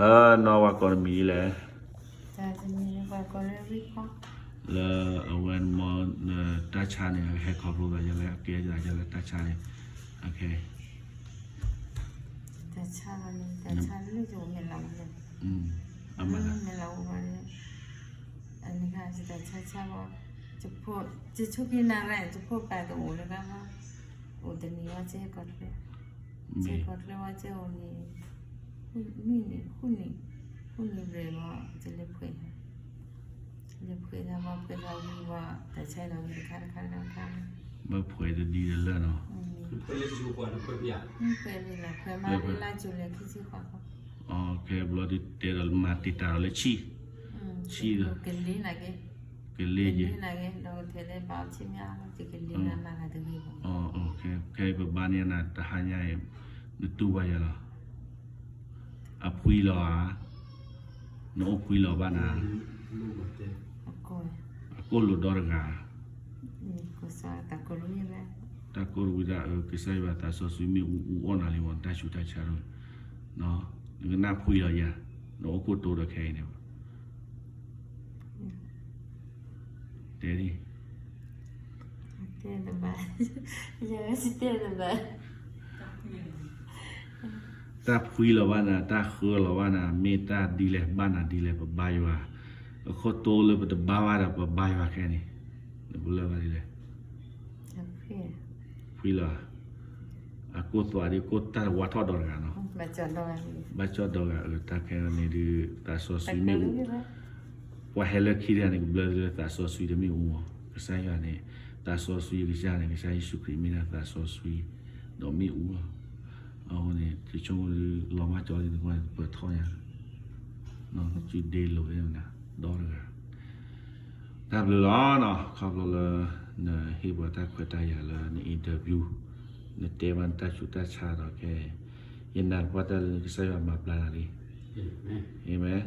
လၢနီၢ်ဝဲကိးနမံၤဒ်လဲၣ်. လၢအဝဲမ့ၢ် တၢ်ဆါန့ၣ် ဟဲခီဖျိသးယဲလၢ အကဲယဲလၢတၢ်ဆါန့ၣ် အခဲ တၢ်ဆါန့ၣ် တၢ်ဆါလၢယအိၣ်မဲာ်လီၤ အမ့ၢ်လီၤ ယဆိကမိၣ်နၤရၢၣ် ယဖိပၢ်တအိၣ်လၢၤဘၣ်, အိၣ်တနံၤဝဲကဲကီၢ်ချၢ, ကဲကီၢ်ချၢဝဲကဲအိၣ်န့ၣ် မုၢ်နံၤ ဃုနံၤ ဃုနံၤဘျဲၣ်ဘၣ် ယလဲၤဖှဲး လဲၤဖှဲးသးဘၣ် ဖှဲးသးဝံၤဘၣ် တၢ်ဆါလီၤဝံၤတခါတခါတခါတခါ ဘၣ်ဖှဲးတဒ်တလၢနီၤ ဖှဲးလံလီၤ ဖှဲးမးလၢလါကၠိၤလဲၣ်ခံဆံဃိး ခဲဘျီဒုးတဲဒီးမၤတံာ်တာ်ဒီးလၢဆံ, ဆံဒီး ကလ့ ကလ့ယဲ ကလ့နၤက့ၤ ဒီးကထဲလဲၤဘၣ်ဆံမး တကလ့နၤမၤဂၤတဂ့ၤဘၣ်, ခဲအံၤပဘါန့ၢ်နၤတဟါညါအံၤ နတူၢ်ဘၣ်ယၤလီၤ, အဖှံလီၤဧါ, နအိၣ်ဖှံလီၤဘၣ်နၤ, အကိၢ်လိာ်ဒီတဂၤ တၢ်ကိၢ်တဝံၤဒၣ် ကစၢ်ယွၤသးစီဆှံမ့ၣ်အူအူအီၣ်နၤလံမး နတၢ်ဆူးတၢ်ဆါ နကနၢ်ဖှံလီၤယၤ, နအိၣ်ခိၣ်တိဒီးခဲအံၤန့ၣ် တဲဒ် တၢ်ဖှံလီၤဘၣ်နၤ တၢ်ဃၢလီၤဘၣ်နၤ တၢ်ဃၢလီၤဘၣ်နၤ မ့ၢ်တၢ်ဒ်လဲၣ် ဘၣ်နၤဒ်လဲၣ် ပဘါယွၤ, အခိၣ်တိလၢပတဘါဘၣ်ဒီး ပဘါယွၤခဲအံၤန့ၣ်, နပလၢၢ်ဘၣ်ဒ်လဲၣ် ဖှံလီၤ, အကိၢ်သွးဒ်ကိၢ်တၢ်ဝါထီၣ်ဒီတဂၤနီၤ, ဘၣ်ကၠီၣ်ဒီဂၤအတၢ်ခဲအံၤန့ၣ်ဒုး သးစီဆှံမ့ၣ်အူ, ပှၤဟဲလၢခံတဂၤန့ၣ် ကဘျၢလၢသးစီဆှံတမ့ၣ်အူမး, ကစၢ်ယွၤန့ၣ် သးစီဆှံကစၢ်န့ၣ် ကစၢ်ယ့ၣ်ၡူးခရံာ်မ့ၢ်ဒၣ်သးစီဆှံ ဒီးမ့ၣ်အူလီၤ, အဃိန့ၣ် ယဆိကမိၣ်ဒုး လီၤမၢ်ကၠီလံ နကွၢ်ပၢၢ်ထီၣ်ညါ စုဒ့လိာ်ဝဲနၤ ဒီတဂၤ တၢ်ဘျုးလီၤနီၤ ခီဖျိလၢ နဟ့ၣ်ပှၤတၢ်ခွဲးတၢ်ယာ်လၢန interview နတဲဘၣ်နတၢ်ဆူးတၢ်ဆါဒီးခဲ ယနာ်သပှၢ်တၢၢ်လၢကစၢ်ယွၤမၤဘျါနၤလံ, အၤမ့ၣ်